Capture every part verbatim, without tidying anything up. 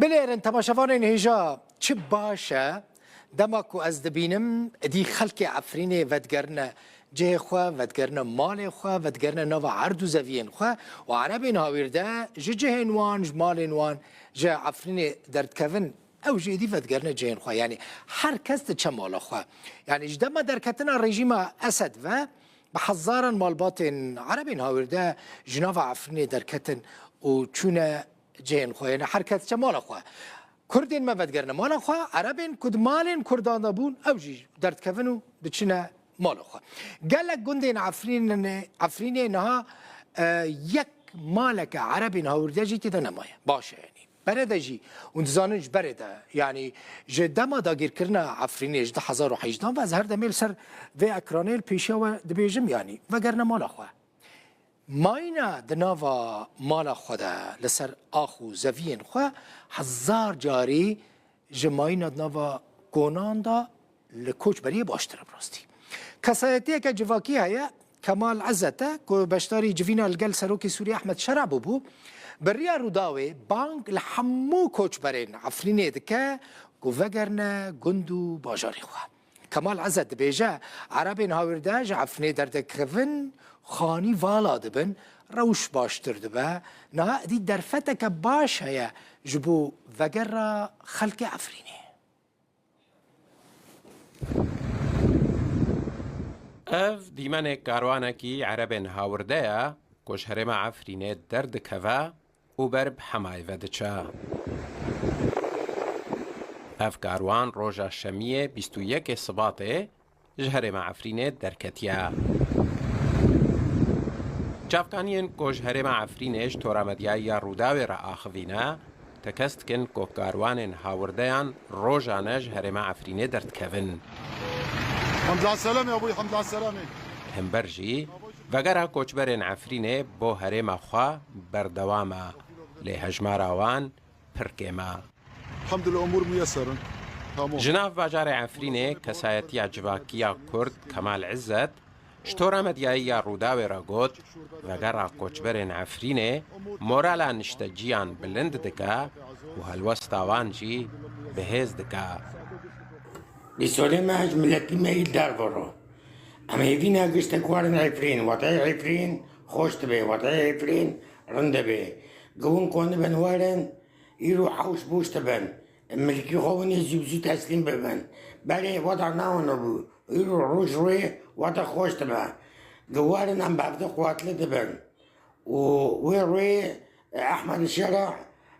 Bilêrin temaşevanên hêja, çi baş e, dema ku ez dibînim, êdî xelkê Efrînê vedigerine cihê xwe, vedigerine malê xwe, vedigerine nava erd û zeviyên xwe û erebên hawîrde ji cihên wan, ji malên wan, ji Efrînê derdikevin, ew jî êdî vedigerine cihên xwe. Yanî her kes diçe mala xwe. Yanî ji dema derketina rejîma Esed ve, bi hezaran malbatên erebên hawîrde ji nava Efrînê derketin û çûne cihên xwe, yanî her kes diçe mala xwe. Kurdên me vedigerine mala xwe, erebên ku di malên kurdan de bûn, ew jî derdikevin û diçine mala xwe. Gelek gundên Efrînê, Efrînê niha, e, yek maleke erebên hawîrde jî tê de nemaye. Baş e yanî. Berê de jî, hûn dizanin ji berê de, yanî ji dema dagirkirina Efrînê ji du hezar û hejdeh ve, ez her demê li ser vê ekranê li pêşiya we dibêjim, yanî vegerine mala xwe. Mayîna di nava mala xwe de li ser ax û zeviyên xwe hezar carî ji mayîna di nava konan de li koçberiyê baştir e bi rastî. Kesayetiyeke civakî heye, Kemal Ezzet e, ku beşdarî civîna li gel Serokê Sûriyê Ehmed Şera bûbû. Bi riya Rûdawê bang li hemû koçberên Efrînê dike ku vegerine gund û bajarê xwe. Kemal Ezzet dibêje, erebên hawîrde ji Efrînê derdikevin, xanî vala dibin, rewş baştir dibe. Niha êdî derfeteke baş heye ji bo vegera xelkê Efrînê. Ev dîmenê karwanekî erebên hawirde ye ku ji herêma Efrînê derdikeve û ber bi Hemayê ve diçe. Ev karwan roja şemiyê bîst û yekê Sibatê ji herêma Efrînê derketiye. Çavkaniyên ku ji herêma Efrînê ji tora medyayî ya Rûdawê re axivîne, tekez dikin ku karwanên hawirdeyan rojane ji herêma Efrînê derdikevin. Hemd al selamê, abûy, hemd al selamê. Hember jî, vegera koçberên Efrînê bo herêma xwe berdewam e, lê hejmara wan pir kêm e. Elhamdülillah, umur muyeser in. Tamam. Ji nav bajarê Efrînê kesayetiya civakî ya Kurd Kemal Îzzet ji tora medyayî ya Rûdawê re got, vegera koçberên Efrînê morala nişteciyan bilind dike û helwesta wan jî bi hêz dike. Bi solê me ji miletî me yî derve ro. Em hêvî ne giştek werin Efrîn, wateyê Efrîn xweş dibe, wateyê Efrîn rind dibe. Gi hûn konibin werin, îro hewş bûş dibin. Milkî xwe hûn ê zû bi zû teslîm bibin. Berê weta newanibû, îro roj rûyê weta xweş dibe. Gi werin em bi hevde quwetli dibin. Û wê rûyê Ehmed Şera,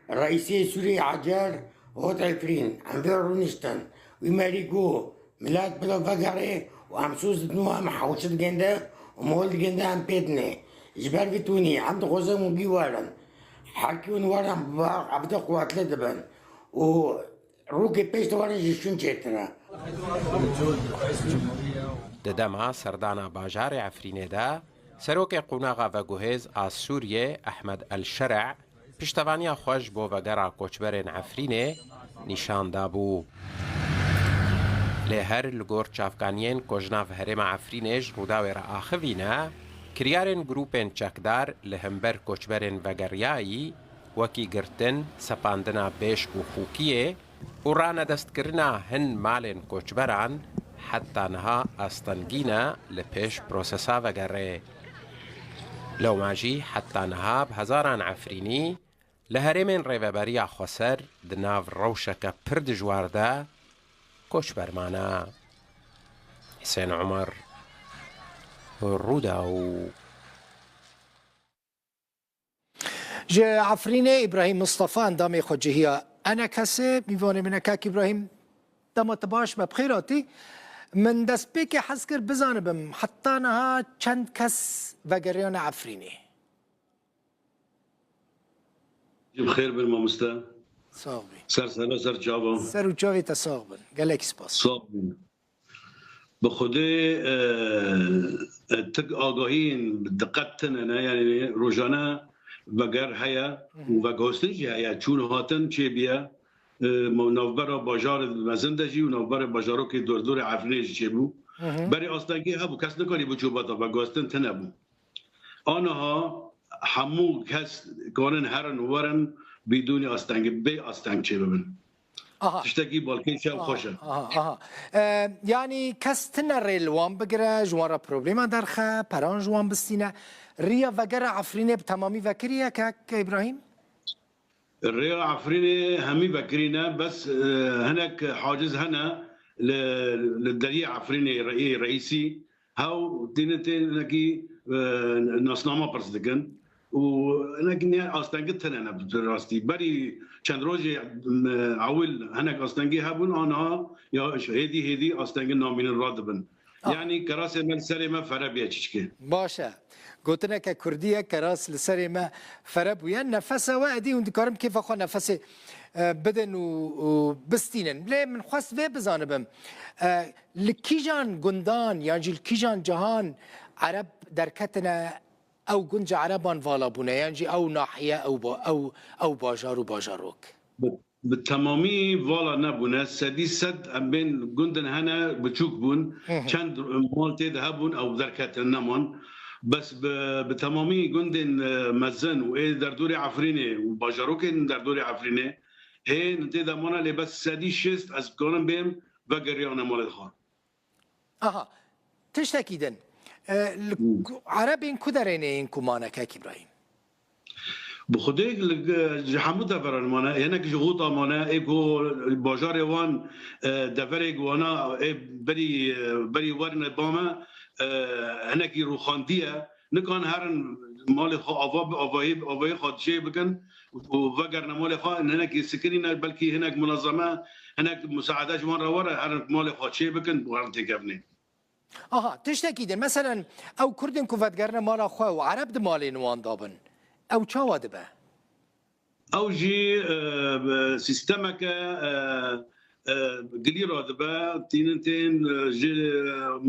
reîsê Sûriyê Ecer, hot Efrîn. Em vê rûniştin. Wî merî got, milet bila vegerê û em soz didin û em hewşe digende û mol digende em pê dinê. Ji ber vî tunî em dixwazin hûn bî werin. Herkî hûn werin bi hevde quwetli dibin. Û rûkê pêş de werin ji şûn çêtir e. Di dema serdana bajarê Efrînê de, Serokê Qonaxa Veguhêz a Sûriyê Ehmed El Şereh piştevaniya xwe ji bo vegera koçberên Efrînê nîşan dabû. Lê her li gor çavkaniyên ku ji nav herêma Efrînê ji Rûdawê re axivîne, kiryarên grûpên çekdar li hember koçberên vegeriyayî, wekî girtin, sepandina bêşk û xûkiyê, û ranedestkirina hin malên koçberan heta niha astengî ne li pêş prosesa vegerê. Lewma jî heta niha bi hezaran Efrînî li herêmên Rêveberiya Xweser di nav rewşeke pir dijwar de koçber mane. Husên Omer, Rûdaw. Ji Efrînê Îbrahîm Mistefa endamê xwe cihiya ENKSê, mîvanê min e. Kak Îbrahîm, dema tu baş be, bi xêr hatî. Min destpêkê hez kir bizanibim, heta niha çend kes vegeriyane Efrînê? Bi xêr bin mamoste. Sax bî. Ser sera ser çavan. Ser û çavê te sax bin. Gelekî spas. Sax bin. Bi Xwedê, e, e, tik agahiyên bi diqet tune ne, yanî rojane veger heye û veguhestin jî heye. Çûn hatin çêbûye, e, ma-, navbera bajarê mezin de jî û navberê bajarokê dordorê Efrînê jî çêbû. Hı hı. Berê astengî hebû, kes nikarî biçû bata, veguhestin tune bû. Aniha hemû kes karin herin werin bîdûnî astengî, bê asteng çêbibin. Aha. Tiştekî balkêş e û Aha, xweş e. aha, aha. Ee, yani kes tine rê li wan bigire, ji wan re problema derxe, peran ji wan bistîne. Riya vegera Efrînê bi temamî vekiriye kek Îbrahîm? Rêya Efrînê hemî vekirî ne, bes, e, hinek haciz hene li, li deriyê Efrînê re-, ê reîsî. Hew tînin tê hinekî, e, nasnama pirs dikin. Û hinek ne astengî tine ne bi rastî. Berî çend rojê, e, ewil hinek astengî hebûn, aniha ya hêdî hêdî astengî namînin radibin. Ah. Yani kerasê me li serê me fere bûye çiçikê. Baş e. Gotineke kurdî ye, keras li serê me fere bûye. Nefese we edî hûn dikarin kêfa xwe nefesê, e, bidin û, û bistînin. Lê min xwest vê bizanibim. E, li kîjan gundan yan jî li kîjan cihan Ereb derketine, ew gund ji Ereban vala bûne, yan jî ew nahiye, ew ba-, ew, ew bajar û bajarok? Bi, bi temamî vala nebûne. Sedî sed em bên gundin hene, biçûk bûn. Hı hı. Çend mal tê de hebûn, ew derketin, neman. Bes bi, bi temamî gundên, e, mezin û ê derdorê Efrînê û bajarokên derdorê Efrînê hê tê de mane, lê bes sedî şêst ez dikarim bêm vegeriyane malê xwe. Aha. Tiştekî din. E, li Hmm. ku-, Erebên ku derê neyên ku mane kek Îbrahîm? Bi xwedê li, ji hemû deveran mane, hinek ji Xûta mane, ê ku bajarê wan, e, deverê ku wana, ê berî, e, berî werine ba me, e, hinekî rûxandiye. Nikan herin malê xwe ava, avayî, avayî xwe çê bikin û vegerine malê xwe. Hinekî sikirîne, belkî hinek munezeme, hinek musaade ji wan re were, herin malê xwe çê bikin û herin têkevnê. Aha, tiştekî din. Meselen, ew Kurdên ku vedigerine mala xwe û Ereb di malên wan de bin, ew çawa dibe? Ew jî, e, bi sîstemeke, e, e, gilî radibe, tînin tên, e, ji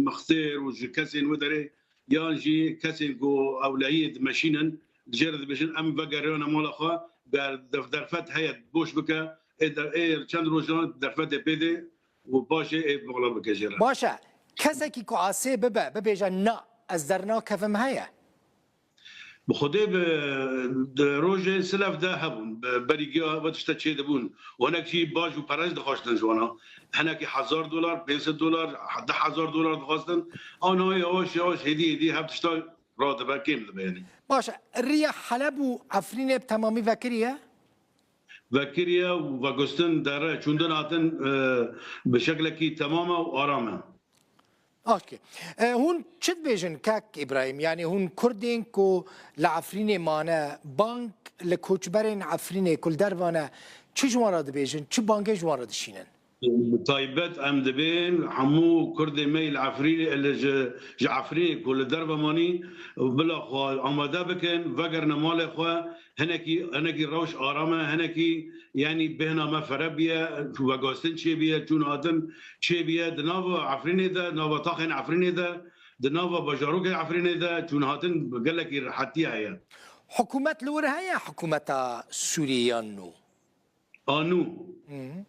mixtêr û ji kesên wê derê, yan jî kesên ku ewlehiyê dimeşînin, jê re dibêjin, em vegeriyane mala xwe, ber-, def-, derfet heye, boş bike, ê der-, ê çend rojan derfetê pê dê û paşê ê bala bike jê re. Baş e, kesekî ku asê bibe, bibêje, na, ez dernakevim, heye? Bi xwedê bi, di rojê Silef de hebûn. Bi, berî giya ve tişte çêdibûn. Û hinek jî baj û perez dixwastin ji wana. Hinekî hezar dolar, pênc sed dolar, deh hezar dolar dixwastin. Ana yawaş yawaş hêdî hêdî hev tişta radibe, kêm dibe yani. Baş e, riya Heleb û Efrînê bi temamî vekiriye? Vekiriye û vegustin dere, çûndin hatin, e, bi şeklekî temam e û aram e. Okey. E, hûn çi dibêjin kek Îbrahîm? Yani hûn Kurdên ku li Efrînê mane, bang li koçberên Efrînê ku li derve ne, çi ji wan re dibêjin? Çi bangê ji wan re dişînin? Bi taybet em dibên hemû Kurdê me yê li Efrînê, li ji, ji Efrînê ku li derve manî, bila xwe amade bikin, vegerine malê xwe, hinekî, hinekî rewş aram e, hinekî, yanî bêhna me fere bûye, vegastin çêbûye, çûn hatin çêbûye, di nava Efrînê de, nava taxên Efrînê de, di nava bajarokê Efrînê de, çûn hatin gelekî rihetiye heye. Hikûmet li wir heye, hikûmeta Sûriyê yan nû? A nû. Hı.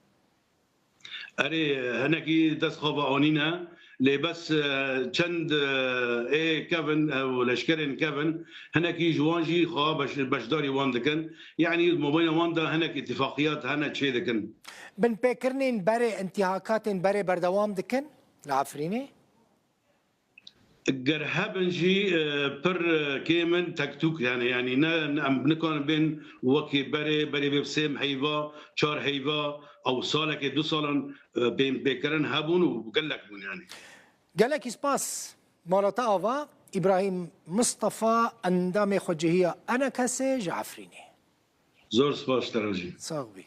Erê, hinekî dest xwe ve anîne, lê bes, e, çend, e, ê kevin, e, û leşkerên kevin, hinekî ji wan jî xwe beş-, beşdarî wan dikin. Yanî mabeyna wan de hinek îtîfaqiyat hene çê dikin. Binpêkirinên berê, întîhakatên berê berdewam dikin li Efrînê? Ger hebin jî, e, pir, e, kêm in, tektûk, yani, yani ne, ne, em nikarin bên wekî berê, berê bê sê heyva, çar heyva, ew salekê, du salan, e, bên pêkirin hebûn û gelek bûn, yani. Gelekî spas. Mala te ava, Îbrahîm Mistefa, endamê xwecihiya ENKSê ji Efrînê. Zor spas te re jî. Sax bî.